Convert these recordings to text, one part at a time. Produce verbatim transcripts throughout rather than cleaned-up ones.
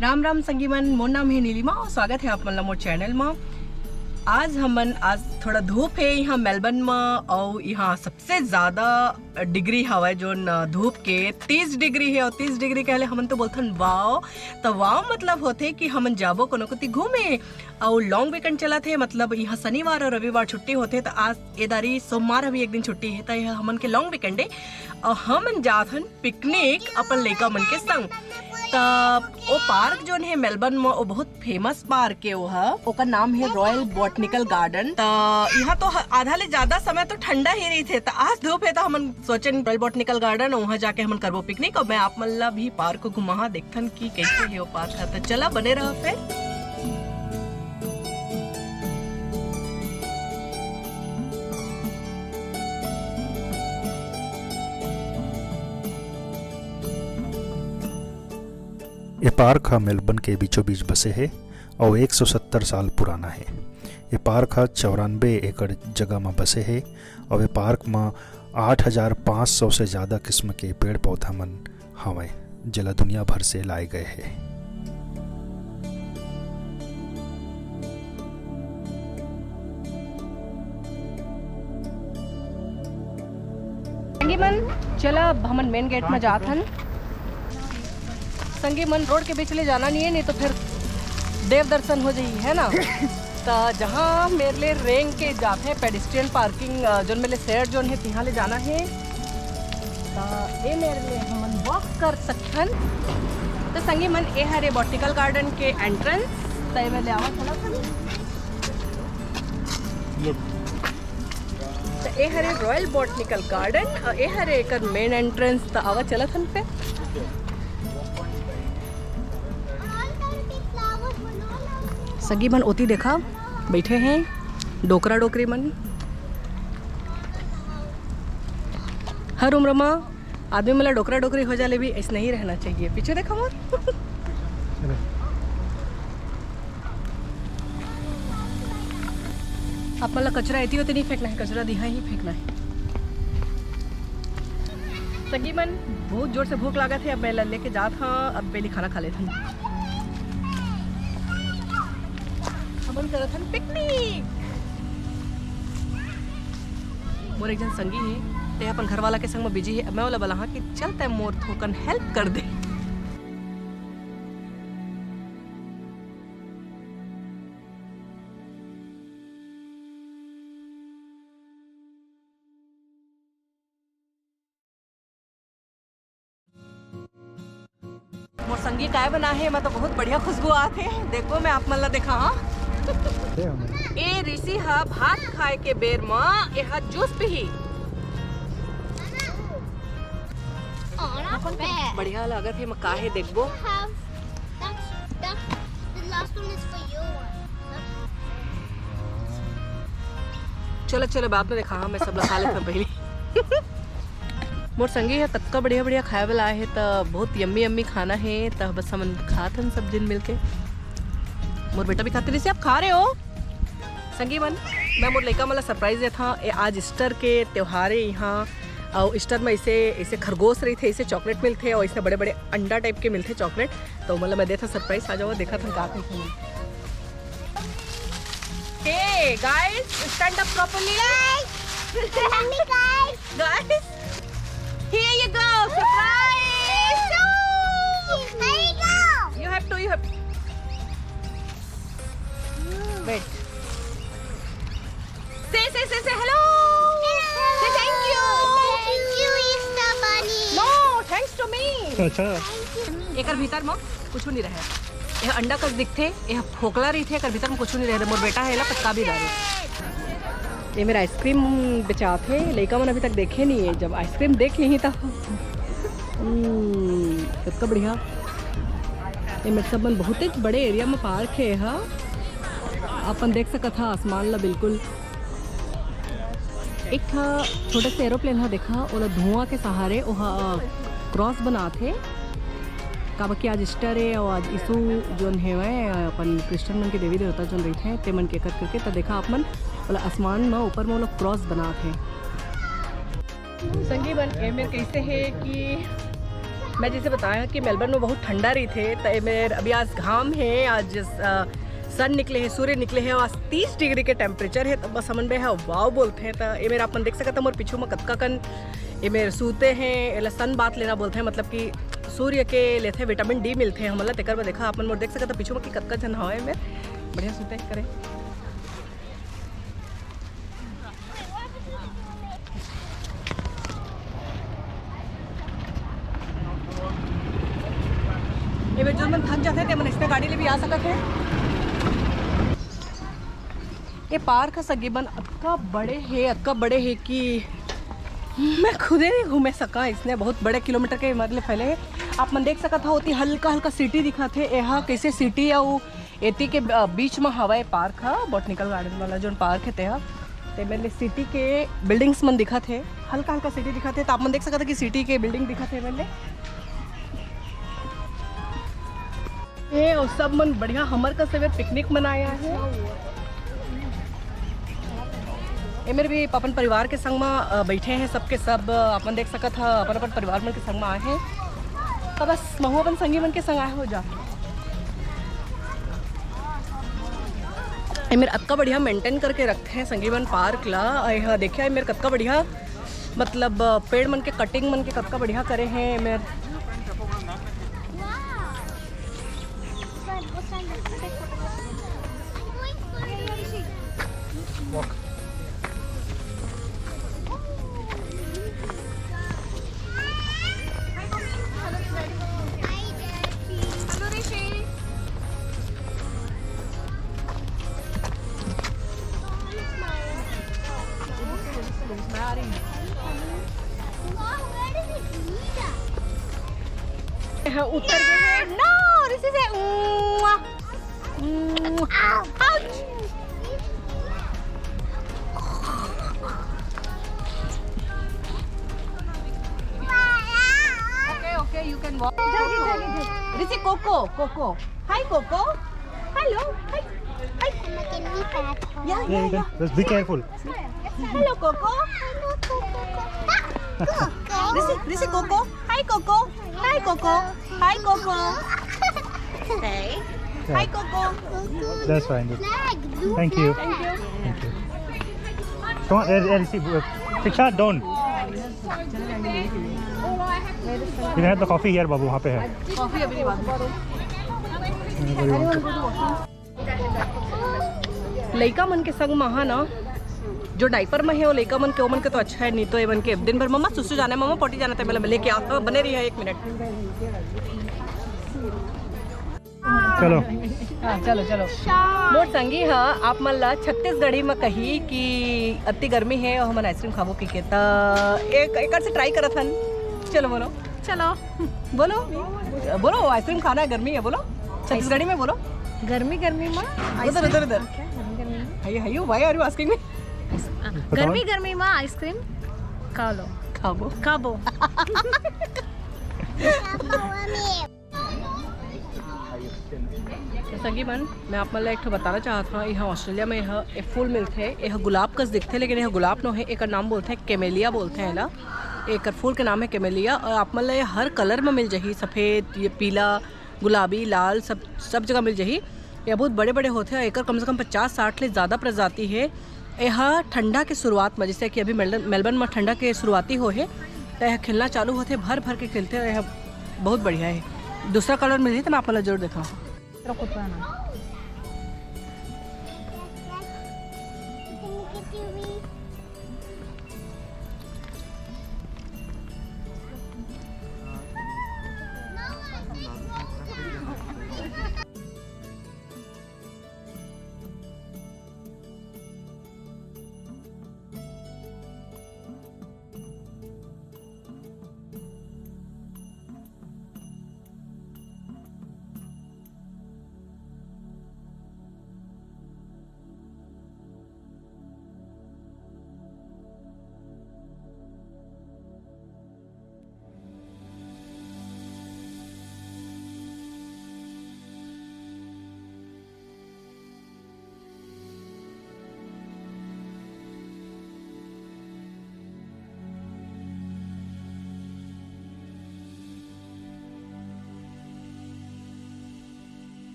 राम राम संगी मन, मोर नाम हे नीलिमा और स्वागत हे आप मन ला मोर चैनल म। आज हमन, आज थोड़ा धूप हे यहाँ मेलबर्न म, और यहाँ सबसे ज्यादा डिग्री हवय जोन धूप के, तीस डिग्री हे। और तीस डिग्री कहले हमन तो बोलथन वाव, तो वाव मतलब होथे कि हमन जाबो कोनो कोती घूमे। और लॉन्ग वीकेंड चलत हे, मतलब यहाँ शनिवार और रविवार छुट्टी होथे, तो आज ए दारी सोमवार ह भी एक दिन छुट्टी हे, तो यह हमन के लॉन्ग वीकेंड हे। और हमन जात हन पिकनिक अपन लइका मन के संग। त ओ पार्क जोन हे मेलबर्न म, ओ बहुत फेमस पार्क हे। ओह, ओकर नाम हे रॉयल बॉटनिकल गार्डन। त यहाँ तो ह-, आधा ले ज्यादा समय तो ठंडा ही रहिथे। त आज धूप हे, त हमन सोचेन रॉयल बॉटनिकल गार्डन, वहाँ जाके हमन करबो पिकनिक। और मैं आप मन ला भी पार्क को घुमाहा, देखथन कि कैसे हे ओ पार्क ह। त चला, बने रहा फिर। ए पार्क ह मेलबर्न के बीचों बीच बसे हे अउ एक सौ सत्तर साल पुराना हे। ए पार्क ह चौरानबे एकड़ जगह म बसे हे अउ ए पार्क म आठ हजार पाँच सौ से ज्यादा किस्म के पेड़ पौधा मन हवय, जेला दुनिया भर से लाए गए हे। संगी मन, चला अब हमन मेन गेट में जात हन। संगी मन, रोड के बीच ले जाना नहीं है, नहीं तो फिर देव दर्शन हो जाई, है ना? त जहाँ मेरे ले रेंग के जात हे, पेडिस्ट्रियन पार्किंग, अ, जोन मेरे ले शहर जोन हे, तिहाँ ले जाना हे। त ए मेरे ले हमन वॉक कर सकथन। त संगी मन, ए हरे बॉटनिकल गार्डन के एंट्रेंस। त ए मेरे ले आवा, चला संगी। त ए हरे रॉयल बॉटनिकल गार्डन, अ, ए हरे एकर मेन एंट्रेंस। त आवा, चलत हन पे। संगी मन ओती देखा, बैठे हैं डोकरा डोकरी मन। हर उम्र मा आदमी मन ला डोकरा डोकरी हो जाले भी ऐसे नहीं रहना चाहिए। पीछे देखा मोर। आप मन ला कचरा एती ओती नहीं फेंकना है, कचरा दिहा ही फेंकना है। संगी मन, बहुत जोर से भूख लागत है, अब मैं ला लेके जात हाँ, अब पहले खाना खा लेथन। हमन करत हन पिकनिक। मोर एक झन संगी हे, ते अपन घर वाला के संग में बिजी हे। मैं ओला बलाहा कि चल तै मोर थोकन हेल्प कर दे। मोर संगी काय बना हे, मैं तो बहुत बढ़िया खुशबू आत हे। देखो, मैं आप मन ला देखा, हाँ। ए रिसी हा भात खाए के बेर म एहा जूस पीही। बढ़िया लागत हे, म का हे देखबो। चलो, चलो, बाद में देखा, हाँ, मैं सब ला खा लेता पहले। मोर संगी हे, कतका बढ़िया-बढ़िया खाए वाला आए हे, त बहुत यम्मी-यम्मी खाना हे, त बस हमन खात हन सब झन मिलके। मोर बेटा भी खाते, रिसी, आप खा रहे हो? संगी मन, मैं मोर लइका मन ला सरप्राइज देत हंव। ए, आज ईस्टर के त्योहार हे इहाँ, अउ ईस्टर में ऐसे, ऐसे खरगोश रहिथे, ऐसे चॉकलेट मिलथे, अउ ऐसे बड़े-बड़े अंडा टाइप के मिलथे चॉकलेट। तो मतलब मैं देत हंव सरप्राइज, आ जाओ, देखत हन का कहिथे। Hey guys, stand up properly. Guys, guys. Guys, here you go, surprise. Here you go. You have to, you have. Wait. Say, say, say, say hello. Say thank you. Thank you, Easter Bunny. No, thanks to me. अच्छा। एकर भीतर म कुछु नहीं रहे। यह अंडा कस दिखथे, यह फोकला रहिथे, एकर भीतर म कुछु नहीं रहे। मोर बेटा हे, एला पटका भी डारे। ये मेर आइसक्रीम बेचात हे, लइका मन अभी तक देखे नहीं हे, जब आइसक्रीम देख लिही त, हम्म, कतका बढ़िया। ये मेर सब मन बहुतेच बड़े एरिया म पार्क हे, हा। अपन देख सकत हा आसमान ला बिल्कुल। एक ठा छोटे से एरोप्लेन हा देखा, ओला धुआं के सहारे ओहा क्रॉस बनात हे। काबर कि आज ईस्टर हे अउ आज यीशु जोन हेवय, अपन क्रिश्चियन मन के देवी देवता जोन रहिथे, ते मन के कर करके त देखा आप मन ओला आसमान म ऊपर म ओला क्रॉस बनात हे। संगी मन, ए मेर कैसे हे कि मैं जैसे बताया कि मेलबर्न में बहुत ठंडा रहिथे, त एमेर अभी आज घाम हे, आज, अ, सन निकले हे, सूर्य निकले हे, अउ आज तीस डिग्री के टेम्परेचर हे, त बस हमन बे ह वाव बोलथे। त एमेर आप मन देख सकत ह, मोर पीछू म कतका कन एमेर सूते हे, एला सन बाथ लेना बोलथे, मतलब कि सूर्य के लेथे, विटामिन डी मिलथे हमन ला। तेकर बर देखा, आप मन मोर देख सकत ह, पीछू म कि कतका झन हवय एमेर, बढ़िया सूते करे। ये बेर जोन मन थक जाथे, ते मन इसने गाड़ी ले भी आ सकत हे। ये पार्क ह सगी मन अतका बड़े हे, अतका बड़े हे कि मैं खुदे नहीं घूमे सका। इसने बहुत बड़े किलोमीटर के मतलब फैले हे। आप मन देख सकत हो, ओती हल्का हल्का सिटी दिखत हे। एहा कैसे सिटी अउ एती के, अ, बीच म हवय पार्क ह, बॉटनिकल गार्डन वाला जोन पार्क हे तेहा। ते मेर ले सिटी के बिल्डिंग्स मन दिखत हे, हल्का हल्का सिटी दिखत हे। त आप मन देख सकत हो कि सिटी के बिल्डिंग दिखत हे मेर ले। ए, अउ सब मन बढ़िया हमर कस एमेर पिकनिक मनाए हे। एमेर भी अपन परिवार के संग म, अ, बैठे हे, सबके सब, अ, अपन देख सकत ह, अपन अपन परिवार मन के संग म आए हे। त बस महू अपन संगी मन के संग आए हो जा। एमेर अतका बढ़िया मेंटेन करके रखथे संगी मन पार्क ला। अ, एहा देखिया एमेर कतका बढ़िया, मतलब, अ, पेड़ मन के कटिंग मन के कतका बढ़िया करे हे एमेर। हाँ, उतर गए हैं। No, this is a, ouch. Okay, okay, you can walk. This is Coco, Coco. Hi, Coco. Hello. Hi. Hi. Yeah, yeah, yeah. Just be careful. Hello, Coco. This is, this is Coco. Hi, Coco. Hi, Coco. Hi, Coco. Say hi, Coco. That's fine. Thank you. Thank you. Thank you. Come on, Elsie, picture done. You can have the coffee here, बाबू, वहाँ पे है। Coffee अभी नहीं बात। लइका मन के संग म हा ना, जो डायपर में है वो लइका मन के, वो मन के तो अच्छा है, नहीं तो ये मन के दिन भर मम्मा सुसु जाना है, मम्मा पोटी जाना है, तो मैं लेके आता हूँ, बने रही है एक मिनट। चलो। हाँ, चलो, चलो। मोर संगी ह आप मन ला छत्तीसगढ़ी म कही कि अति गर्मी है और हमन आइसक्रीम खाबो कहिके, त एक, एक से ट्राई करत हन। चलो बोलो। चलो। बोलो, बोलो, आइसक्रीम खाना है, गर्मी है, बोलो छत्तीसगढ़ी में, बोलो। गर्मी, गर्मी में उधर, उधर, उधर। क्या? गर्मी, गर्मी में? Why are you asking me? गर्मी, गर्मी में आइसक्रीम खा लो। खाबो। खाबो। तो संगी मन, मैं आप मन ला एक ठो बताना चाहत हूँ, यहाँ ऑस्ट्रेलिया में यह एक फूल मिलथे, यह गुलाब कस दिखथे, लेकिन यह गुलाब नो है, एकर नाम बोलथे कैमेलिया बोलथे है ना। एकर फूल के नाम है कैमेलिया और आप मन ला ये हर कलर में मिल जाही, सफेद, ये पीला, गुलाबी, लाल, सब, सब जगह मिल जाही। ये बहुत बड़े-बड़े होथे और एकर कम से कम पचास साठ ले ज़्यादा प्रजाति हे। एहा ठंडा के शुरुआत में, जैसे कि अभी मेलबर्न, मेलबर्न में ठंडा के शुरुआती हो हे, त एहा खिलना चालू होथे, भर भर के खिलथे। एहा बहुत बढ़िया हे। दूसरा कलर मिलही त मैं आप मन ला जरूर देखाऊँ।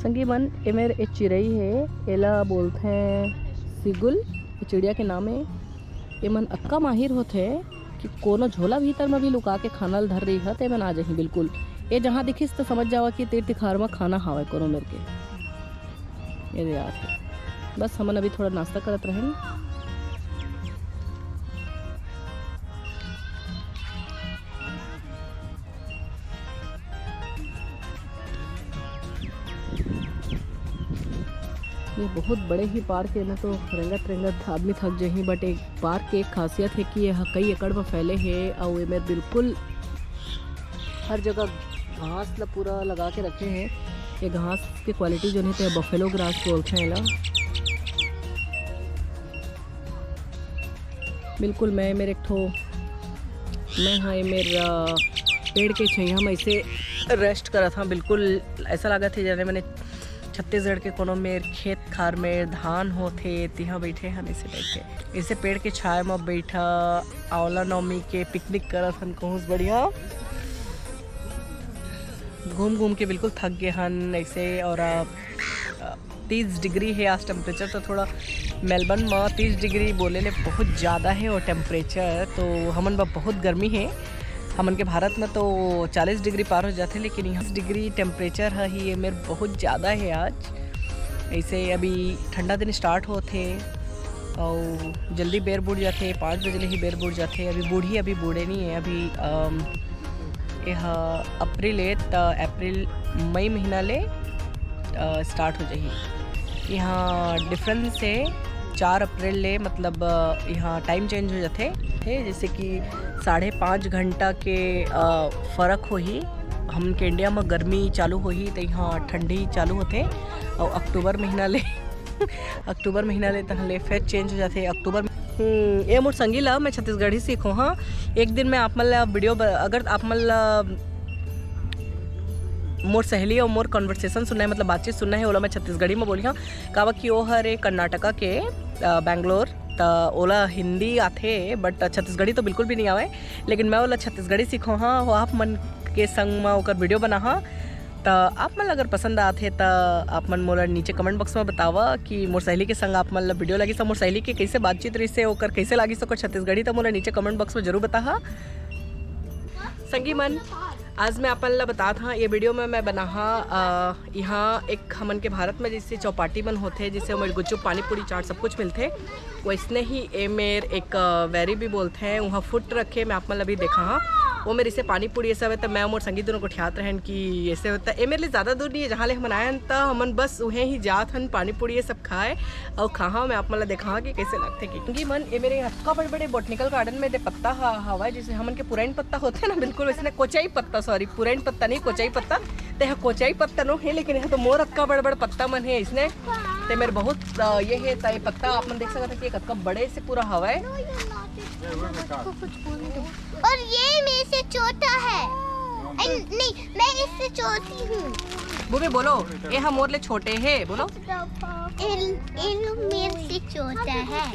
संगी मन, ए मेर ए चिरई हे, एला बोलथे सिगुल, ए चिड़िया के नाम हे। एमन अक्का माहिर होथे कि कोनो झोला भीतर म भी लुका के खाना ल धर रही ह, त एमन आ जाही बिल्कुल। ए जहाँ दिखिस त समझ जावा कि तीर तिखार म खाना हावय कोनो मेर के। ये दे आत हे। बस हमन अभी थोड़ा नाश्ता करत रहेन। ये बहुत बड़े ही पार्क हे ना, तो रेंगत रेंगत आदमी थक जाही। बट एक पार्क के एक खासियत हे कि ये ह कई एकड़ म फैले हे, अउ एमेर बिल्कुल हर जगह घास ल पूरा लगा के रखे हे। ये घास के क्वालिटी जो हे, ते बफेलो ग्रास बोलथे एला। बिल्कुल, मैं मेर एक ठो, मैं हा ए मेर, अ, पेड़ के छैया में ऐसे रेस्ट करत हा। बिल्कुल ऐसा लागत हे, जाने मने छत्तीसगढ़ के कोनो मेर खेत खार में धान होथे, तिहा बैठे हन ऐसे टाइप के। ऐसे पेड़ के छाया में बैठा, आंवला नवमी के पिकनिक करत हन, कहूँ बढ़िया। घूम घूम के बिल्कुल थक गए हन ऐसे। और, अ, तीस डिग्री हे आज टेम्परेचर, तो थोड़ा मेलबर्न म तीस डिग्री बोले ले बहुत ज़्यादा हे और टेम्परेचर तो हमन बर बहुत गर्मी हे। हमन के भारत में तो चालीस डिग्री पार हो जाथे, लेकिन यहाँ डिग्री टेम्परेचर ह ही ये मेर बहुत ज़्यादा हे आज। ऐसे अभी ठंडा दिन स्टार्ट होथे और जल्दी बेर बुड़ जाथे, पाँच बजे ले ही बेर बुड़ जाथे। अभी बूढ़ी अभी बूढ़े नहीं है, अभी अम, यह अप्रैल है, त अप्रैल मई महीना ले अ, स्टार्ट हो जाही। यहाँ डिफरेंस है, चार अप्रैल ले, मतलब, अ, यहाँ टाइम चेंज हो जाथे। थे जैसे कि साढ़े पाँच घंटा के, अ, फर्क होही। हमन के इंडिया में गर्मी चालू होही, तो यहाँ ठंडी चालू होथे। और अक्टूबर महीना ले अक्टूबर महीना ले तहाँ ले फिर चेंज हो जाथे। अक्टूबर, हम्म, ये मोर संगी ला मैं छत्तीसगढ़ी सीखो हाँ। एक दिन मैं आप मन ला वीडियो ब-, अगर आप मन ला मोर सहेली और मोर कन्वर्सेशन सुनना है, मतलब बातचीत सुनना है, ओला मैं छत्तीसगढ़ी में बोलिहा। काबर कि ओ हर ए कर्नाटका के, अ, बैंगलोर, त ओला हिंदी आथे, बट छत्तीसगढ़ी तो बिल्कुल भी नहीं आवे, लेकिन मैं ओला छत्तीसगढ़ी सीखो हाँ, वो आप मन के संग में ओकर वीडियो बनाहा। त आप मन ला अगर पसंद आथे, त आप मन मोला नीचे कमेंट बॉक्स में बतावा कि मोर सहेली के संग आप मन ला वीडियो लगिस, मोर सहेली के कैसे बातचीत रहिसे, ओकर कैसे लागिस ओकर छत्तीसगढ़ी, त मोला नीचे कमेंट बॉक्स में जरूर बताहा। संगी मन, आज मैं आप मन ला बतात हाँ, ये वीडियो में मैं बनाहा, अ, यहाँ एक हमन के भारत में जैसे चौपाटी मन होथे, जैसे ओमेर गुपचुप, पानी पूरी, चाट सब कुछ मिलथे, वैसने ही ए मेर एक, अ, वेरी भी बोलथे, वहाँ फूड ट्रक हे, मैं आप मन ला भी देखा हाँ। वो मेर इसे पानी पूरी ये सब है, तो मैं मोर संगी दोनों गोठियात रहन कि ऐसे होता। ए मेर ले ज़्यादा दूर नहीं है, जहाँ ले हमन आए हन, त हमन बस उहें ही जात हन, पानी पूरी ये सब खाए और खाहा। मैं आप मन ला देखा कि कैसे लगथे कि संगी मन, ए मेर अतका बड़े-बड़े बोटेनिकल गार्डन में दे पत्ता हा-, हवा है, जैसे हमन के पुरैन पत्ता होथे ना, बिल्कुल वैसने कोचई पत्ता, सॉरी, पुरैन पत्ता नहीं, कोचई पत्ता। ते ह कोचई पत्ता नो हे, लेकिन यहाँ तो मोर अतका बड़-बड़ पत्ता मन हे इसने। ते मेर बहुत, अ, ये हे, त ये पत्ता आप मन देख सकत हे कि कतका बड़े से पूरा हवा है। और ये मेरे से छोटा है। अरे, नहीं, मैं इससे छोटी हूँ। बूबी बोलो, ये हम मोर ले छोटे हे, बोलो। इन, इन मेरे से छोटा है।